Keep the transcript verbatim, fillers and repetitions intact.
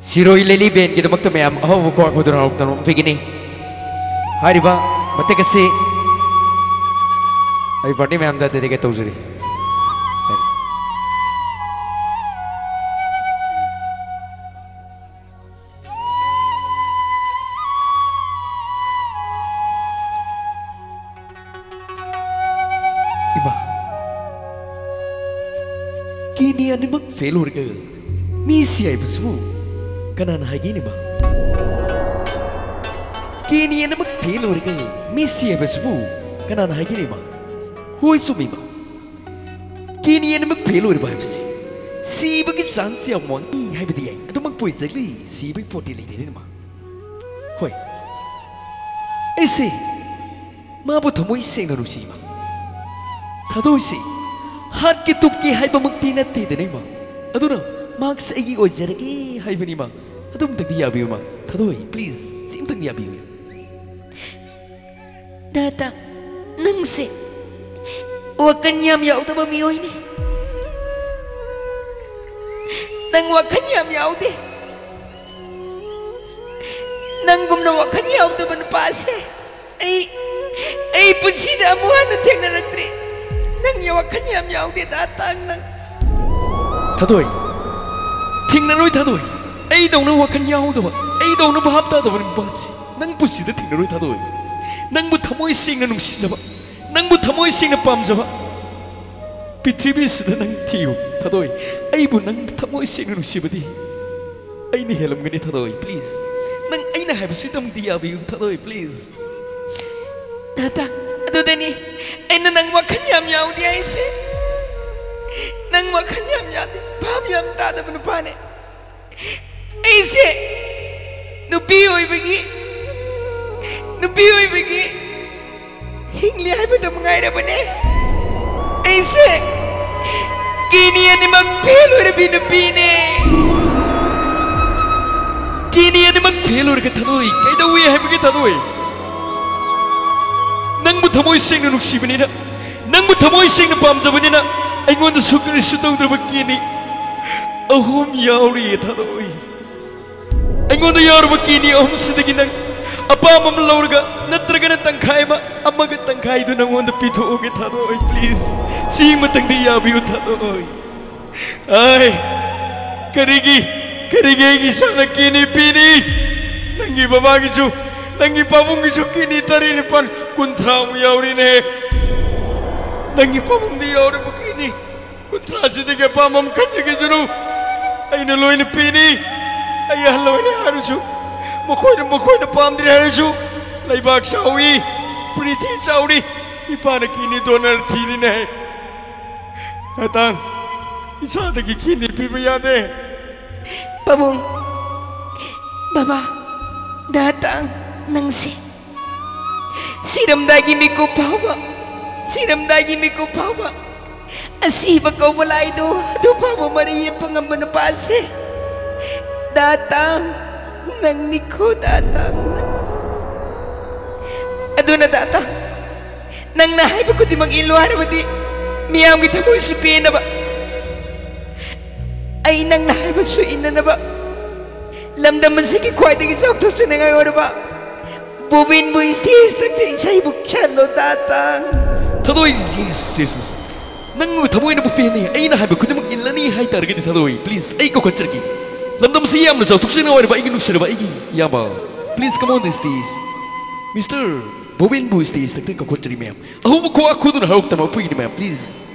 ꯁꯤꯔꯣꯏ ꯂꯤꯂꯤ ꯕꯦꯟꯒꯤꯗꯃꯛꯇ ꯃꯌꯥꯝ ꯑꯍꯧꯕ ꯈꯨꯋꯥ ꯈꯨꯗꯣꯜ ꯍꯔꯥꯎꯇꯅ ꯑꯣꯛꯄꯤꯒꯅꯤ꯫ ꯍꯥꯏꯔꯤꯕ ꯃꯇꯦꯛ ꯑꯁꯤ ꯑꯩ ꯄꯥꯔꯇꯤ ꯃꯌꯥꯝꯗ ꯗꯦꯗꯤꯀꯦꯠ ꯇꯧꯖꯔꯤ꯫ ꯏꯃꯥ, ꯀꯤꯗꯅꯤ ꯑꯅꯤꯃꯛ ꯐꯦꯜ ꯑꯣꯏꯔꯒ ꯃꯤ ꯁꯤ ꯍꯥꯏꯕꯁꯤꯕꯨ ꯀꯅꯥꯅ ꯍꯥꯏꯒꯦꯅꯦ, ꯏꯃꯥ? ꯀꯤꯗꯅꯤ ꯑꯅꯤꯃꯛ ꯐꯦꯜ ꯑꯣꯏꯔꯒ ꯃꯤ ꯁꯤ ꯍꯥꯏꯕꯁꯤꯕꯨ ꯀꯅꯥꯅ ꯍꯥꯏꯒꯦꯅꯦ, ꯏꯃꯥ? ꯍꯣꯏ, ꯆꯨꯝꯃꯤ, ꯏꯃꯥ꯫ ꯀꯤꯗꯅꯤ ꯑꯅꯤꯃꯛ ꯐꯦꯜ ꯑꯣꯏꯔꯕ ꯍꯥꯏꯕꯁꯤ ꯁꯤꯕꯒꯤ ꯆꯥꯟꯁ ꯌꯥꯝ ꯋꯥꯡꯏ ꯍꯥꯏꯕꯗꯤ ꯌꯥꯏ꯫ ꯑꯗꯨꯃꯛꯄꯨ exactly ꯁꯤꯕꯒꯤ ꯄꯣꯠꯇꯤ ꯂꯩꯇꯦꯅꯦ, ꯏꯃꯥ꯫ ꯍꯣꯏ, ꯑꯩꯁꯦ ꯃꯥꯕꯨ ꯊꯃꯣꯏ ꯁꯦꯡꯅ ꯅꯨꯡꯁꯤ, ꯏꯃꯥ꯫ ꯊꯥꯗꯣꯏꯁꯤ ꯍꯥꯠꯀꯦ ꯇꯨꯞꯀꯦ ꯍꯥꯏꯕꯃꯛꯇꯤ ꯅꯠꯇꯦꯗꯅ, ꯏꯃꯥ꯫ ꯑꯗꯨꯅ ꯃꯍꯥꯛꯁꯦ ꯑꯩꯒꯤ ꯑꯣꯏꯖꯔꯒꯦ ꯍꯥꯏꯕꯅꯤ, ꯏꯃꯥ꯫ ꯑꯗꯨꯝꯇꯪꯗꯤ ꯌꯥꯕꯤꯌꯨ, ꯏꯃꯥ꯫ ꯊꯥꯗꯣꯏ, please, ꯁꯤ ꯑꯝꯇꯪ ꯌꯥꯕꯤꯌꯨ꯫ ꯗꯥꯗꯥ, ꯅꯪꯁꯦ ꯋꯥꯈꯜ ꯌꯥꯝ ꯌꯥꯎꯗꯕ ꯃꯤꯑꯣꯏꯅꯤ꯫ ꯅꯪ ꯋꯥꯈꯜ ꯌꯥꯝ ꯌꯥꯎꯗꯦ꯫ ꯅꯪꯒꯨꯝꯅ ꯋꯥꯈꯜ ꯌꯥꯎꯗꯕ ꯅꯨꯄꯥꯁꯦ ꯑꯩ, ꯑꯩ ꯄꯨꯟꯁꯤꯗ ꯑꯃꯨꯛ ꯍꯟꯅ ꯊꯦꯡꯅꯔꯛꯇ꯭ꯔꯤ꯫ ꯅꯪꯒꯤ ꯋꯥꯈꯜ ꯌꯥꯝ ꯌꯥꯎꯗꯦ, ꯗꯥ ꯇꯥꯡ ꯅꯪ꯫ ꯊꯥꯗꯣꯏ, ꯊꯦꯡꯅꯔꯣꯏ ꯊꯥꯗꯣꯏ꯫ ꯑꯩꯗꯧꯅ ꯋꯥꯈꯜ ꯌꯥꯎꯗꯕ, ꯑꯩꯗꯧꯅ ꯚꯥꯞ ꯇꯥꯗꯕ ꯅꯨꯄꯥꯁꯤ ꯅꯪ ꯄꯨꯟꯁꯤꯗ ꯊꯦꯡꯅꯔꯣꯏ ꯊꯥꯗꯣꯏ꯫ ꯅꯪꯕꯨ ꯊꯃꯣꯏ ꯁꯦꯡꯅ ꯅꯨꯡꯁꯤꯖꯕ, ꯅꯪꯕꯨ ꯊꯃꯣꯏ ꯁꯦꯡꯅ ꯄꯥꯝꯖꯕ ꯄ꯭ꯔꯤꯊꯤꯕꯤꯁꯤꯗ ꯅꯪ ꯊꯤꯌꯨ ꯊꯥꯗꯣꯏ꯫ ꯑꯩꯕꯨ ꯅꯪ ꯊꯃꯣꯏ ꯁꯦꯡꯅ ꯅꯨꯡꯁꯤꯕꯗꯤ ꯑꯩꯅ ꯍꯦꯜꯂꯝꯒꯅꯤ ꯊꯥꯗꯣꯏ, please꯫ ꯅꯪ ꯑꯩꯅ ꯍꯥꯏꯕꯁꯤꯗꯪꯗꯤ ꯌꯥꯕꯤꯌꯨ ꯊꯥꯗꯣꯏ, please꯫ ꯗꯥꯗꯥ, ꯑꯗꯨꯗꯅꯤ ꯑꯩꯅ ꯅꯪ ꯋꯥꯈꯜ ꯌꯥꯝ ꯌꯥꯎꯗꯦ ꯍꯥꯏꯁꯦ꯫ ꯅꯪ ꯋꯥꯈꯜ ꯌꯥꯝ ꯌꯥꯗꯦ, ꯚꯥꯞ ꯌꯥꯝ ꯇꯥꯗꯕ ꯅꯨꯄꯥꯅꯦ꯫ ꯑꯩꯁꯦ ꯅꯨꯄꯤ ꯑꯣꯏꯕꯒꯤ, ꯅꯨꯄꯤ ꯑꯣꯏꯕꯒꯤ ꯍꯤꯡꯂꯤ ꯍꯥꯏꯕꯗ ꯃꯉꯥꯏꯔꯕꯅꯦ꯫ ꯑꯩꯁꯦ ꯀꯤꯗꯅꯤ ꯑꯅꯤꯃꯛ ꯐꯦꯜ ꯑꯣꯏꯔꯕꯤ ꯅꯨꯄꯤꯅꯦ꯫ ꯀꯤꯗꯅꯤ ꯑꯅꯤꯃꯛ ꯐꯦꯜ ꯑꯣꯏꯔꯒ ꯊꯥꯗꯣꯏ, ꯀꯩꯗꯧꯏ ꯍꯥꯏꯕꯒꯤ ꯊꯥꯗꯣꯏ? ꯅꯪꯕꯨ ꯊꯃꯣꯏ ꯁꯦꯡꯅ ꯅꯨꯡꯁꯤꯕꯅꯤꯅ, ꯅꯪꯕꯨ ꯊꯃꯣꯏ ꯁꯦꯡꯅ ꯄꯥꯝꯖꯕꯅꯤꯅ ꯑꯩꯉꯣꯟꯗꯁꯨ ꯀꯔꯤꯁꯨ ꯇꯧꯗ꯭ꯔꯕ ꯀꯤꯗꯅꯤ ꯑꯍꯨꯝ ꯌꯥꯎꯔꯤꯌꯦ ꯊꯥꯗꯣꯏ꯫ ꯑꯩꯉꯣꯟꯗ ꯌꯥꯎꯔꯕ ꯀꯤꯅꯤ ꯑꯍꯨꯝꯁꯤꯗꯒꯤ ꯅꯪ ꯑꯄꯥꯝꯕ ꯑꯃ ꯂꯧꯔꯒ, ꯅꯠꯇ꯭ꯔꯒꯅ ꯇꯪꯈꯥꯏ ꯑꯃ, ꯑꯃꯒ ꯇꯪꯈꯥꯏꯗꯨ ꯅꯪꯉꯣꯟꯗ ꯄꯤꯊꯣꯛꯑꯣꯒꯦ ꯊꯥꯗꯣꯛꯑꯣꯏ꯫ ꯄ꯭ꯂꯤꯖ, ꯁꯤꯃꯇꯪꯗꯤ ꯌꯥꯕꯤꯌꯨ, ꯊꯥꯗꯣꯛꯑꯣꯏ꯫ ꯑꯩ ꯀꯔꯤꯒꯤ, ꯀꯔꯤꯒꯤ ꯑꯩꯒꯤ ꯏꯆꯥꯅ ꯀꯤꯅꯤ ꯄꯤꯅꯤ? ꯅꯪꯒꯤ ꯕꯕꯥꯒꯤꯁꯨ, ꯅꯪꯒꯤ ꯄꯥꯕꯨꯡꯒꯤꯁꯨ ꯀꯤꯅꯤ ꯇꯔꯦꯠ ꯅꯤꯄꯥꯜ ꯀꯨꯟꯊ꯭ꯔꯥꯃꯨꯛ ꯌꯥꯎꯔꯤꯅꯦ꯫ ꯅꯪꯒꯤ ꯄꯥꯕꯨꯡꯗꯤ ꯌꯥꯎꯔꯤꯕ ꯀꯤꯅꯤ ꯀꯨꯟꯊ꯭ꯔꯥꯁꯤꯗꯒꯤ ꯑꯄꯥꯝꯕ ꯑꯃ ꯈꯟꯖꯒꯤꯁꯅꯨ꯫ ꯑꯩꯅ ꯂꯣꯏꯅ ꯄꯤꯅꯤ꯫ ꯑꯩ ꯑꯍꯜ ꯑꯣꯏꯔꯦ ꯍꯥꯏꯔꯁꯨ, ꯃꯈꯣꯏꯅ, ꯃꯈꯣꯏꯅ ꯄꯥꯝꯗ꯭ꯔꯦ ꯍꯥꯏꯔꯁꯨ, ꯂꯩꯕꯥꯛ ꯆꯥꯎꯏ, ꯄ꯭ꯔꯤꯊꯤ ꯆꯥꯎꯔꯤ, ꯏꯄꯥꯅ ꯀꯤꯅꯤ ꯗꯣꯅꯔ ꯊꯤꯔꯤꯅꯦ꯫ ꯉꯇꯥꯡ, ꯏꯆꯥꯗꯒꯤ ꯀꯤꯅꯤ ꯄꯤꯕ ꯌꯥꯗꯦ꯫ ꯄꯥꯕꯨꯡ, ꯕꯕꯥ, ꯗꯥꯇꯥꯡ, ꯅꯪꯁꯦ ꯁꯤꯔꯝꯗꯥꯏꯒꯤ ꯃꯤꯀꯨꯞ ꯐꯥꯎꯕ, ꯁꯤꯔꯝꯗꯥꯏꯒꯤ ꯃꯤꯀꯨꯞ ꯐꯥꯎꯕ ꯑꯁꯤꯕ ꯀꯧꯕ ꯂꯥꯏꯗꯣ ꯑꯗꯨ ꯐꯥꯎꯕ ꯃꯔꯤ ꯌꯦꯠꯄ ꯉꯝꯕ ꯅꯨꯄꯥꯁꯦ ꯗꯥꯇꯥꯡ, ꯅꯪꯅꯤꯀꯣ ꯗꯥꯇꯥꯡ꯫ ꯑꯗꯨꯅ ꯗꯥꯇꯥꯡ, ꯅꯪꯅ ꯍꯥꯏꯕ ꯈꯨꯗꯤꯡꯃꯛ ꯏꯜꯂꯨ ꯍꯥꯏꯔꯕꯗꯤ ꯃꯤꯌꯥꯝꯒꯤ ꯊꯃꯣꯏꯁꯨ ꯄꯦꯟꯅꯕ, ꯑꯩ ꯅꯪꯅ ꯍꯥꯏꯕꯁꯨ ꯏꯟꯅꯅꯕ ꯂꯝꯗꯝ ꯑꯁꯤꯒꯤ ꯈ꯭ꯋꯥꯏꯗꯒꯤ ꯆꯥꯎꯊꯣꯛꯆꯅꯤꯡꯉꯥꯏ ꯑꯣꯏꯔꯕ ꯕꯣꯕꯤꯟꯕꯨ ꯁ꯭ꯇꯦꯖꯇ ꯏꯁꯩ ꯕꯨꯛ ꯆꯠꯂꯣ ꯗꯥꯇꯥꯡ꯫ ꯊꯥꯗꯣꯏ, ꯌꯦꯁ, ꯌꯦꯁ, ꯌꯦꯁ꯫ ꯅꯪꯕꯨ ꯊꯃꯣꯏꯅꯕꯨ ꯄꯦꯟꯅꯤ, ꯑꯩꯅ ꯍꯥꯏꯕ ꯈꯨꯗꯤꯡꯃꯛ ꯏꯜꯂꯅꯤ ꯍꯥꯏꯇꯥꯔꯒꯗꯤ ꯊꯥꯗꯣꯏ, ꯄ꯭ꯂꯤꯖ, ꯑꯩ ꯀꯧꯈꯠꯆꯔꯒꯦ꯫ ꯂꯝꯗꯝꯁꯤ ꯌꯥꯝꯅ ꯆꯥꯎꯊꯣꯛꯆꯅꯤꯡꯉꯥꯏ ꯑꯣꯏꯔꯕ ꯑꯩꯒꯤ ꯅꯨꯡꯁꯤꯔꯕ ꯑꯩꯒꯤ ꯏꯌꯥꯝꯕ, please come on the stage꯫ Mister ꯕꯣꯕꯤꯟꯕꯨ ꯁ꯭ꯇꯦꯖꯇ ꯀꯧꯈꯠꯆꯔꯤ ꯃꯌꯥꯝ꯫ ꯑꯍꯧꯕ ꯈꯨꯋꯥ ꯈꯨꯗꯨꯅ ꯍꯔꯥꯎ ꯇꯝꯕ ꯄꯨꯏꯅꯤ ꯃꯌꯥꯝ, ꯄ꯭ꯂꯤꯖ꯫